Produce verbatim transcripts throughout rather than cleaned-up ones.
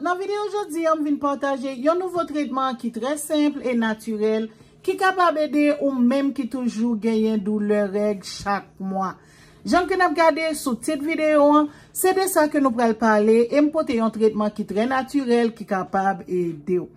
Nan videyo jodi a, m vin pataje yon nouvo tretman ki trè senp e natirèl ki kapab ede ou menm ki toujou genyen doulè règ chak mwa. Jan ke n ap gade sou tit videyo an, se de sa ke nou pral pale e m pote yon tretman ki trè natirèl ki kapab ede w.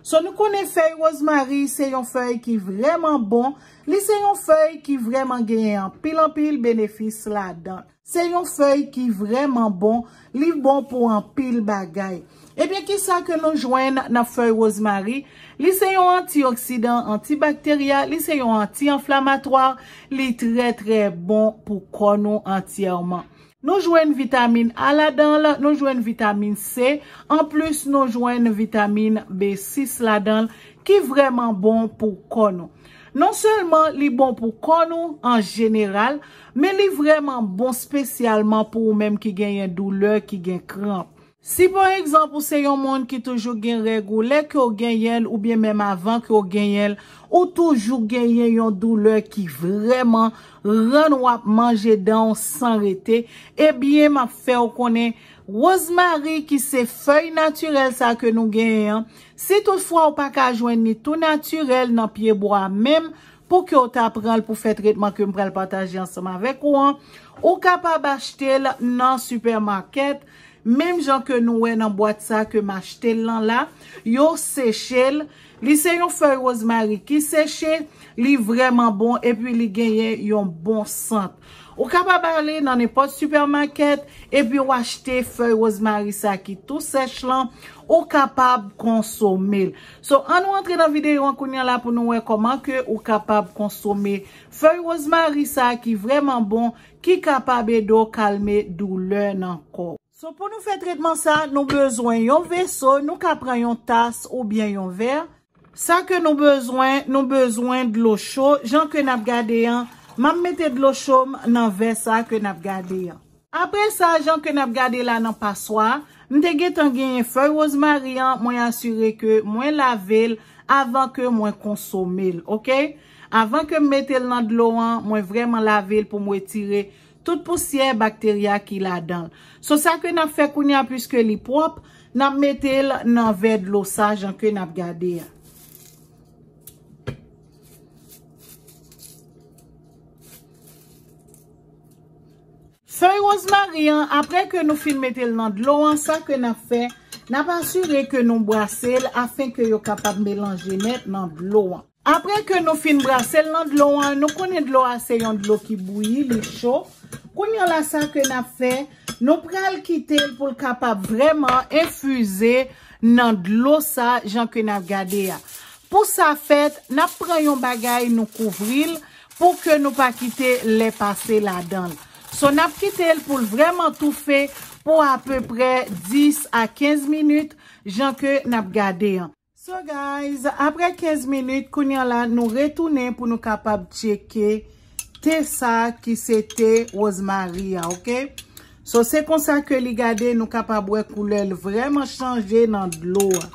So nou konnen fèy wozmari se yon fèy ki vrèman bon, li se yon fèy ki vrèman genyen anpil anpil benefis ladan. Se yon fèy ki vrèman bon, li bon pou anpil bagay. Ebyen, kisa ke nou jwenn nan fèy wozmari? Li se yon antioksidan, antibakterya, li se yon anti-anflamatwa, li trè trè bon pou kò nou antyèman. Nou jwenn vitamin A ladan l, nou jwenn vitamin C, anplis nou jwenn vitamin B sis ladan l, ki vrèman bon pou kò nou. Non sèlman li bon pou kò nou an jeneral, men li vrèman bon espesyalman pou ou menm ki genyen doulè, ki gen kranp. Si pa egzanp ou se yon moun ki toujou gen règ ou lè ke w genyen l oubyen menm avan ke w genyen l, ou toujou genyen yon doulè ki vrèman rann w ap manje dan w san rete, ebyen m ap fè w konnen wozmari ki se fèy natirèl sa ke nou genyen an, si toutfwa ou pa ka jwenn li tou natirèl nan pyebwa menm, pou ke w ta pran l pou fè tretman ke m pral pataje ansanm avèk ou an, ou kapab achte l nan sipèmakèt, menm jan ke nou wè nan bwat sa ke m achte l lan la, yo seche l. Li se yon fèy wozmari ki seche, li vrèman bon epi li genyen yon bon sant. Ou kapab ale nan nenpòt sipèmakèt epi w achte fèy wozmari sa ki tou sèch lan, ou kapab konsome l. So, ann nou antre nan videyo an kounye a la pou nou wè kòman ke ou kapab konsome fèy wozmari sa ki vrèman bon, ki kapab ede w kalme doulè nan kò w. So, pou nou fè tretman sa, nou bezwen yon veso, nou ka pran yon tas oubyen yon vè. Sa ke nou bezwen, nou bezwen dlo cho, jan ke n ap gade an, m ap mete dlo cho m nan vè sa ke n ap gade an. Apre sa, jan ke n ap gade la nan paswa, m te gentan genyen fèy wozmari an, mwen asire ke mwen lave l avan ke mwen konsome l, oke? Avan ke m mete l nan dlo an, mwen vrèman lave l pou m retire tout pousyè bakterya ki ladan l. So sa ke n ap fè kounye a, piske li pwòp, n ap mete l nan vè dlo sa, jan ke n ap gade a. Fèy wozmari an, apre ke nou fin mete l nan dlo an, sa ke n ap fè, n ap asire ke nou brase l afen ke yo kapab melanje nèt nan dlo an. Apre ke nou fin brase l nan dlo an, nou konnen dlo a se yon dlo ki bouyi, li cho. Kounye a la, sa ke n ap fè, nou pral kite l pou l kapab vrèman enfize nan dlo sa, jan ke n ap gade a. Pou sa fèt, n ap pran yon bagay, nou kouvri l pou ke nou pa kite lè pase ladan l. So, n ap kite l pou l vrèman toufe pou apeprè dis a kenz minit, jan ke n ap gade an. So, guys, apre kenz minit, kounye a la, nou retounen pou nou kapab tcheke te sa ki se te wozmari a, oke? So, se konsa ke li gade, nou kapab wè koulè l vrèman chanje nan dlo a.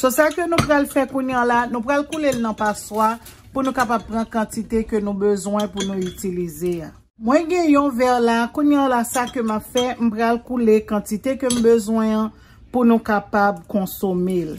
So, sa ke nou pral fè kounye a la, nou pral koule l nan paswa pou nou kapab pran kantite ke nou bezwen pou nou itilize a. Mwen gen yon vè la, kounye a la, sa ke m ap fè, m pral koule kantite ke m bezwen an pou nou kapab konsome l.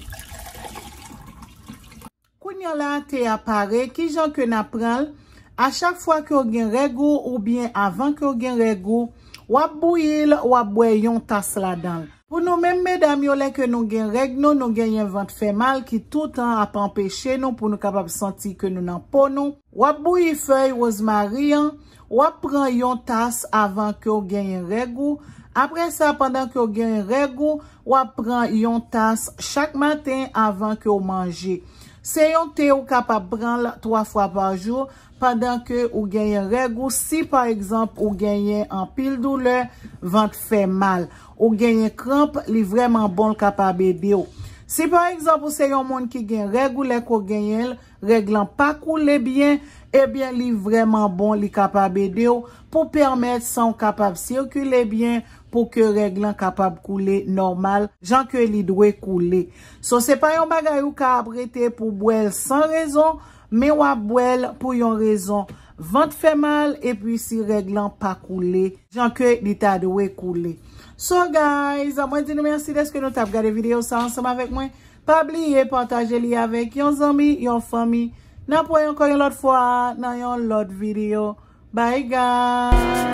Kounye a la, te a pare, kijan ke n ap pran l? A chak fwa ke w gen règ ou, oubyen avan ke w gen règ ou, w ap bouyi l, w ap bwè yon tas ladan l. Pou nou menm medam yo, lè ke nou gen règ nou, nou genyen vant fè mal ki toutan ap anpeche nou pou nou kapab santi ke nou nan po nou. W ap bouyi fèy wozmari an, w ap pran yon tas avan ke w genyen règ ou. Apre sa, pandan ke w genyen règ ou, w ap pran yon tas chak maten avan ke w manje. Se yon te ou kapab pran l twa fwa pa jou pandan ke ou genyen règ ou. Si pa egzanp ou genyen anpil doulè, vant fè mal, ou genyen kranp, li vrèman bon, l kapab ede w. Si pa egzanp ou se yon moun ki gen règ ou, lè ke w genyen l, règ lan pa koule byen, ebyen li vrèman bon, li kapab ede w pou pèmèt san w kapab sikile byen, pou ke règ lan kapab koule nòmal, jan ke li dwe koule. So, se pa yon bagay ou ka ap rete pou bwè l san rezon, men w ap bwè l pou yon rezon. vant fè mal, epi si règ lan pa koule jan ke li ta dwe koule. So guys, mwen di nou mèsi dèske nou t ap gade videyo sa ansanm avèk mwen. Pa bliye pataje li avèk yon zanmi, yon fanmi. N ap wè ankò yon lòt fwa nan yon lòt videyo. Bye guys.